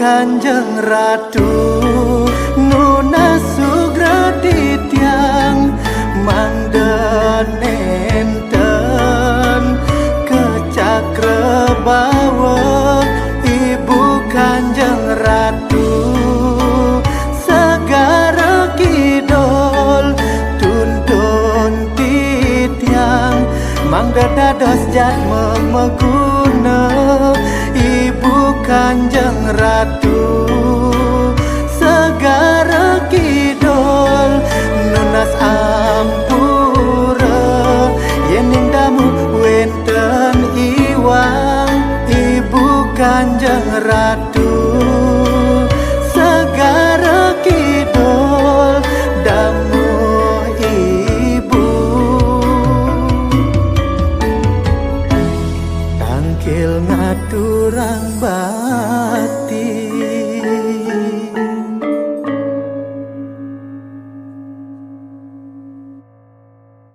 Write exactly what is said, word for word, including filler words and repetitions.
Kanjeng Ratu, nunas sugra titiang, mangda nenten ka cakrabawa, Ibu Kanjeng Ratu, Segara Kidul, tuntun titiang, mangda dados jadma maguna, Ibu Kanjeng Ratu. Segara Kidul, nunas ampura, yening damu wenten iwang, Ibu Kanjeng Ratu.